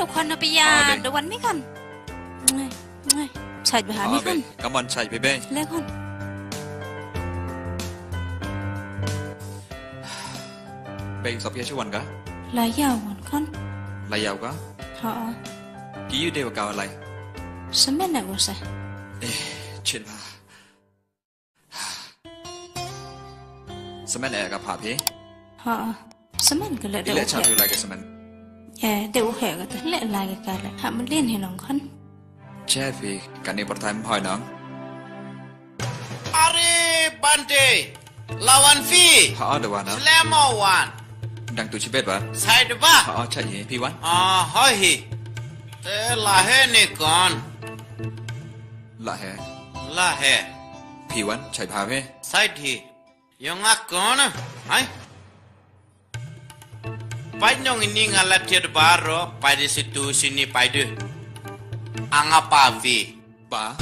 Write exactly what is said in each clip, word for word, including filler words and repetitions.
Khon na pia, da wan mi khon. Ngai, ngai. Chait bha mi khon. Come on, chait bebe. Le khon. Bei sop ya chuan ka? La yaw wan khon. La yaw ka? Ha. Ki yu de wa ka lai. Semen na wa sa. Eh, chin ha. Semen e ka pha phi? Ha. Semen ka le de. Ile cha phi lai ka semen. Eh, de u he ka ta le lai ka le. Ha, ma lin hi nong khon. Che phi, ka ni par time hoi nong. Are Bante, la wan phi? Ha, da wan. Slem o wan. Dang tu chibet ba? Side ba? Ha, cha hi, phi wan. Ah, hoi hi. Te la he ni khon. La he. La he. Phi wan, chai bha he. Side hi. Yong nga khon, hai. Pai nong ini nga la thied baro, pai di situ sini pai de. Anga pa phi. Ba.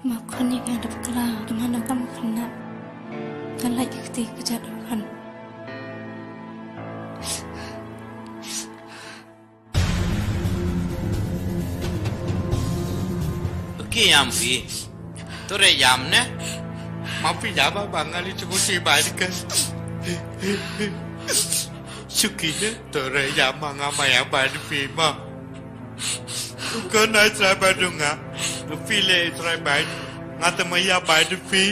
Ma khon ni ka dap kla, da man ka ma khon na. Ka lai ka ti ka jat khon. Ki yam phi. Tore yam ne. Ma phi yam ba ngali chubu si bai ka. Suki ne, tore yam ma nga ma ya bai phi ma. Ko na try bai du nga. Phi le try bai. Nga te ma ya bai phi.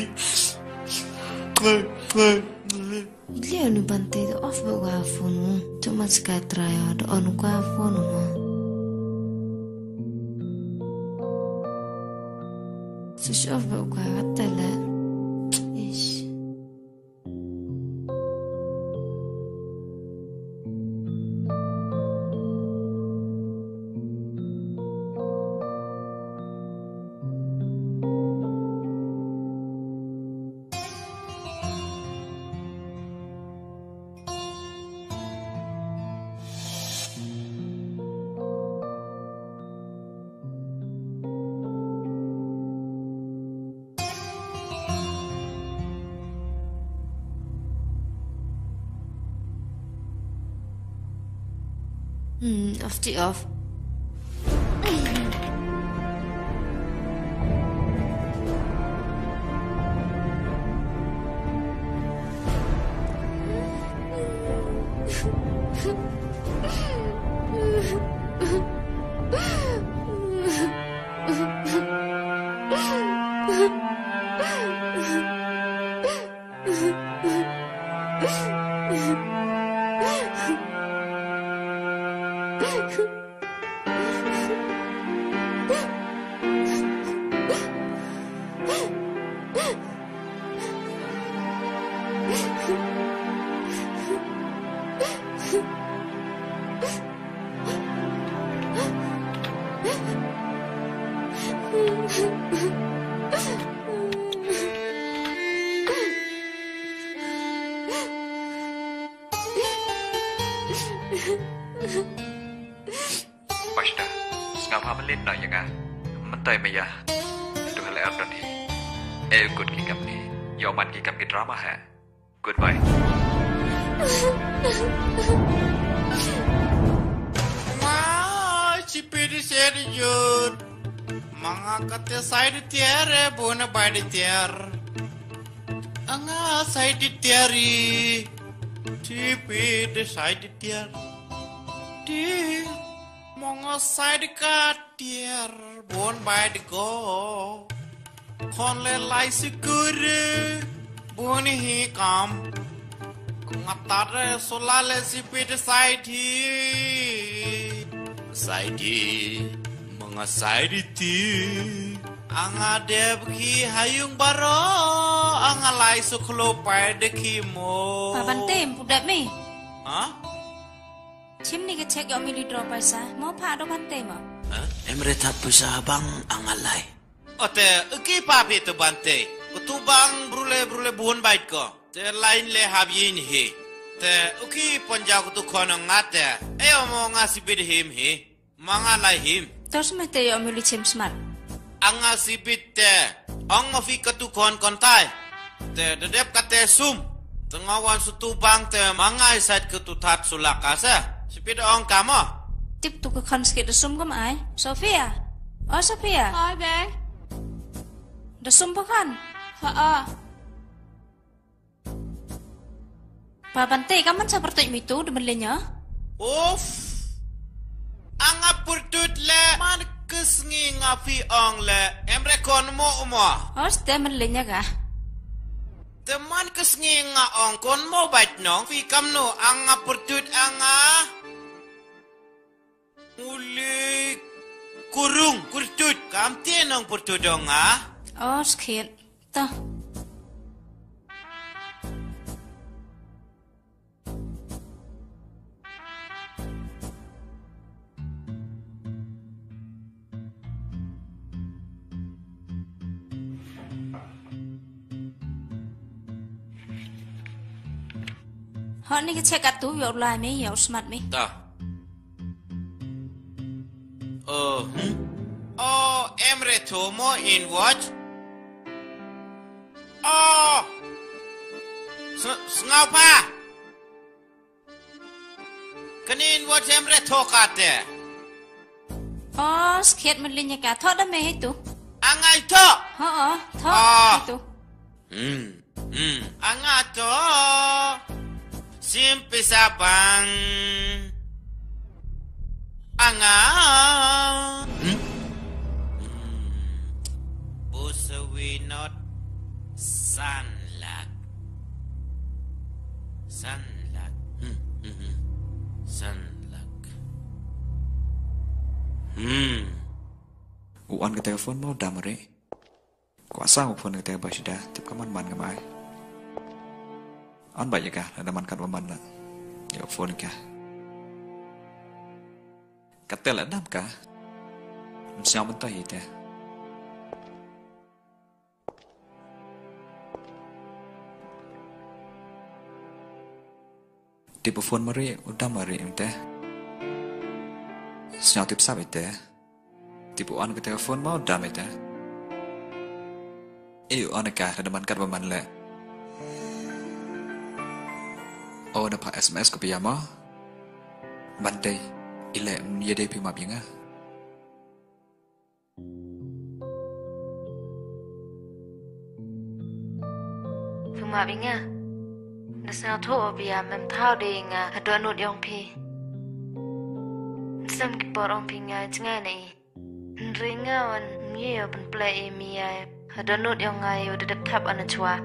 Ile anu Bante da off ba ka phone mo. Too much ka try o, da on ka phone mo. Switch off ba ka tele. Ish. Hmm, off ti off. Pasta, sngap ha malit na ya nga. Mentai maya. Tu hale ardon hi. Eh, kut ki kam ni. Yo man ki kam ki drama ha. Goodbye. Ma, chipi di seri jut. Manga kate side tiar e, bona bai di tiar. Anga side tiari. Chipi di side tiar. Di. Manga side ka tiar, bon bai di ko. Khon le lai sikur, bon hi kam. Nga tar sola le sipit side hi. Side hi, manga side ti. Anga dep ki hayung baro, anga lai suklo pai de ki mo. Pa Bante, em pu dep mi? Ha? Chim ni ka check yoh mi li draw paisa, mo pha do Bante mo. Ha? Em re thap paisa bang anga lai. Ote, ki pa phi tu Bante. Ko tu bang brule, brule bun bait ko. Te line le hap yin hi. Te, u ki pon ja ko tu khon nga te. E o mo nga sibit him hi. Manga lai him. Tor sma te yoh mi li chim smart. Anga sibit te. Ong ma phi katu khon kontai. Te da dep kate sum. Te nga wan sutu bang te ma nga i sait katu that sulak ka se. Sibit ong ka mo. Tip tu ka khon skit da sum kam ai. Sofia. Oh, Sofia. Hi, babe. Da sum pa khon? Ha, ah. Pa Bante, ka man sa pyrtuit mi tu, da man le nya? Uff. Anga pyrtuit le, man ka sngi nga phi ong le, em re kon mo mo. Os, te man le nya ka. Te man ka sngi nga ong kon mo bait nong, phi kam no, anga pyrtuit anga. Uli kurung, pyrtuit, kam te nong pyrtuit dong nga. Os, khit. Ta. Hot ni ka check atu, yow lai mi, yow smat mi. Ta. Oh, hmm? Oh, em re tho mo in watch. Oh. S-, sngaw pa. Kani in watch em re tho kate. Oh, skhet man linya ka. Tho da me hi tu. Angai tho. Ho, oh, tho. Oh. Hi tu. Hmm, hmm. Anga to. Sim pisa bang. Anga. Hmm? Hmm. Busawi not san lak. San lak. Hmm, hmm, hmm. San lak. Hmm. U on ka telefon mo dam re. Kwah sang u phone kate Bashida, tip ka man man ka mai. An ba ya ka, lada man kat wa man la. Ya phone ka. Kate la dam ka. Msiang mynta hi te. Tip u phone mari, u dam mari mynta. Sñiaw tip sap ite. Tip u on kate ka phone ma u dam ite. E u on ka, lada man kat wa man le. O da pha S M S ko pia ma. Bante, ile, mm, ye de phi map ya nga. Phi map ya nga. Da sñiawthooh o phi ya, mem thaw de ya nga, ha dohnud yong phi. Nsem ki por ong phi nga jngai na i. Nri nga wan mi o pynpleh i mi ya, ha dohnud yong nga yow da dep thap ana chwa.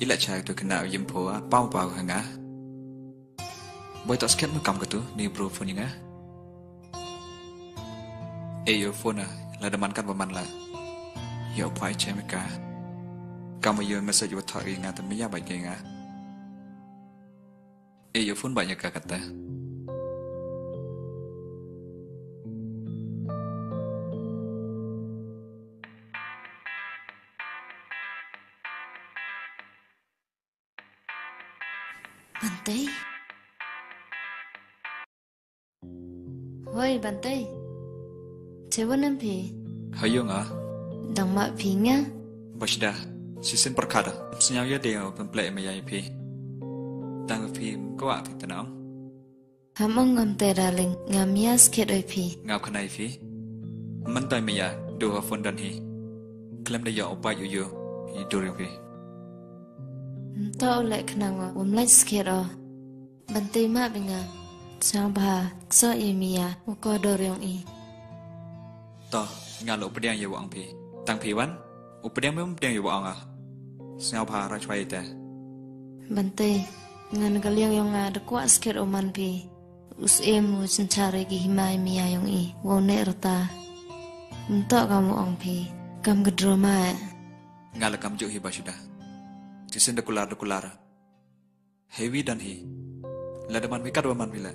Ila cha tu kena yim pho a, pau pau ha nga. Boi to sket mu kam ka tu, ni bro phone ya nga. E yo phone a, lada man kat wa man la. Yo phai che me ka. Kam yo message wa thak ya nga, ta me ya bai ke nga. E, yo phone ba ya ka kata. Bante. Hoi, Bante. Che wan em phi? Hayo nga. Dang ma phi nga? Bashda, sisin perkada. Sñiaw ya de pynpleh me ya phi. Tang phi ko wa phi tanang. Ham ong ngam te darling, ngam ya sket oi phi. Ngam khanai phi. Mantai me ya, do ha phone dan hi. Klem da ya opai yu yu, i dur ya phi. Nta o le khnang o, wam lait sket o. Bante ma bi nga. Sñiaw bha, kso i mi ya, u ko dor yong i. To, nga lo pdiang ya wa ong phi. Tang phi wan, u pdiang me pdiang ya wa ong a. Sñiaw bha ra chwa i te. Bante, ngan ka liang yong nga da kwah sket o man phi. Us em u chinchar ki himai mi ya yong i, wow ne rata. Nta kam u ong phi, kam ka drama e. Nga la kam ju hi Bashda. Sisin da kular da kular. Heavy dan hi. Lada man phi kat wa man phi la.